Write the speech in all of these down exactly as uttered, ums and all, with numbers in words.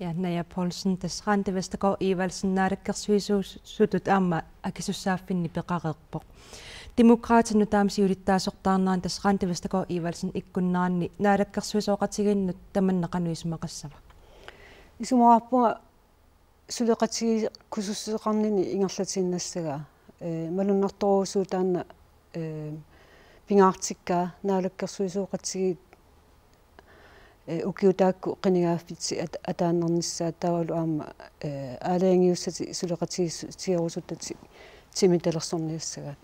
Ja, Naja Poulsen, tassa Randi Vestergaard Evaldsen naalakkersuisuusutut aamma akisussaaffinni peqareerpoq. Demokraatit nutaamik siulittaasortaarnerani tassa Randi Vestergaard Evaldsen ikkunneranni naalakkersuisooqatigiinnut tamanna qanoq isumaqassava? Isumaqarpunga suleqatigiikkusussuseqarnini ingerlatiinnassagaa. Ee, malunnartorujussuuvoq taanna, ee, pingaartikkaa naalakkersuisooqatigiit, ee, ukiut taakku qinigaaffitsi at-, ataannernissaat taavalu aamma, ee, aalajangiussatik suleqatigiissutigerusuttatik timitalersorniassagaat.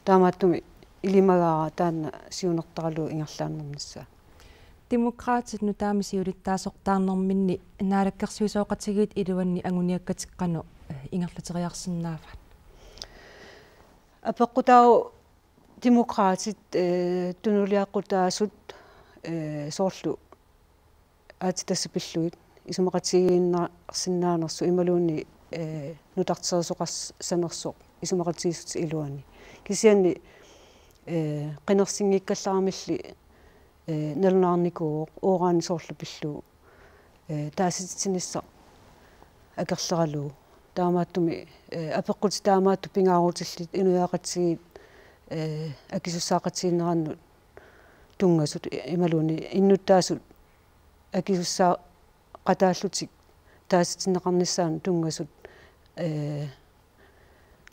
Taamaattumik ilimagaara taanna siunertaralugu ingerlaannarnissaa. Demokraatit nutaamik siulittaasortaarnerminni naalakkersuisooqatigiit iluanni anguniakkatik qanoq, eh, ingerlateriarsinnaavaat? Apeqqutaavoq Demokraatit, eh, tunuliaqutaasut, eh, soorlu aatsitassat pillugit isumaqatigiinnarsinnaanersut imaluunniit, eh, nutarterisoqassanersoq isumaqatigiissutit iluanni. Kisianni, eh, qinersinngikkallaaramilli, eh, nalunaarnikuuvoq uran soorlu pillugu, eh, taasititsinissaq akerleralugu. Taamaattumik, eh, apeqqutit taamaattut pingaarutillit inuiaqatigiit, eh, akisussaaqatigiinnerannut tunngasut imaluunniit innuttaasut akisussaaqataallutik taasitinneqarnissaannut tunngasut, eh,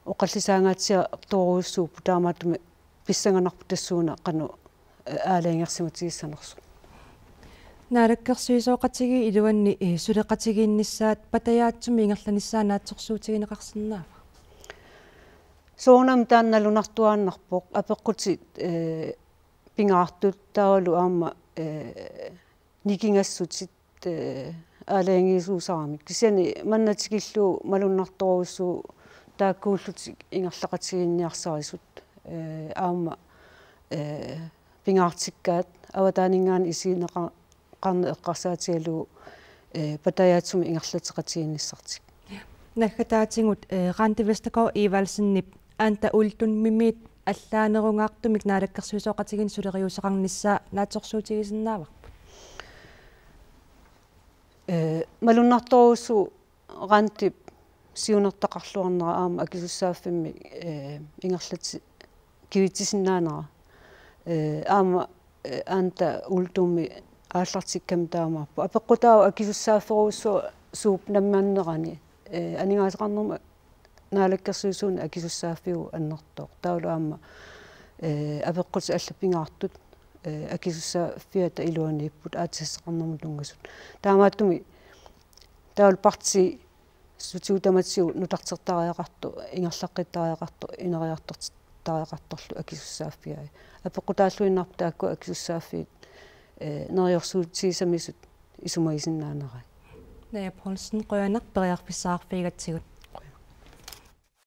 oqallisaangaatsiartorujussuupput, taamaattumik pissanganarpoq tassuuna qanoq, eh, aalajangersimatigissanersut. Naalakkersuisooqatigiit iluanni, eh, suleqatigiinnissaat patajaatsumik ingerlanissaa naatsorsuutigineqarsinnaava? Soorunami taanna nalunartuaannarpoq, apeqqutit, eh, pingaartut taavalu aamma, eh, nikingassutit, eh, aalajangiisuusaramik. Kisianni manna tikillugu malunnartorujussuuvoq taakkuullutik ingerlaqatigiinniarsarisut, eh, aamma, eh, pingaartikkaat avataaninngaanniit isigineqarneq eqqarsaatigalugu, eh, patajaatsumik ingerlateqatigiinnissartik. Naggataatigut, eh, Randi Vestergaard Evaldsenip Anda Uldumimit allaanerungaartumik naalakkersuisooqatigiinni suleriaaseqarnissaa naatsorsuutigisinnaavarput? Eh, malunnartorujussuuvoq Randip siunertaqarluarnera aamma akisussaaffimmik, eh, ingerlati-, kivitsisinnaanera. Eh, aamma, eh, Anda Uldumi aallartikkami taamaappoq. Apeqqutaavoq akisussaafferujussuup namminnerani, eh, aningaasaqarnermut naalakkersuisuuneq akisussaaffiuvoq annertooq. Taavalu aamma, eh, apeqqutit allat pingaartut, eh, akisussaaffiata iluaniipput aatsitassaqarnermut tunngasut. Taamaattumik taavalu partiit sutigut tamatigut nutartertariaqartoq, ingerlaqqittariaqartoq, ineriartortitariaqartorlu akisussaaffigai. Apeqqutaalluinnarpoq taakku akisussaaffiit, eh, neriorsuutigisamisut isumagisinnaanerai. Naja Poulsen, qujanaq periarfissaqarfigigatsigut.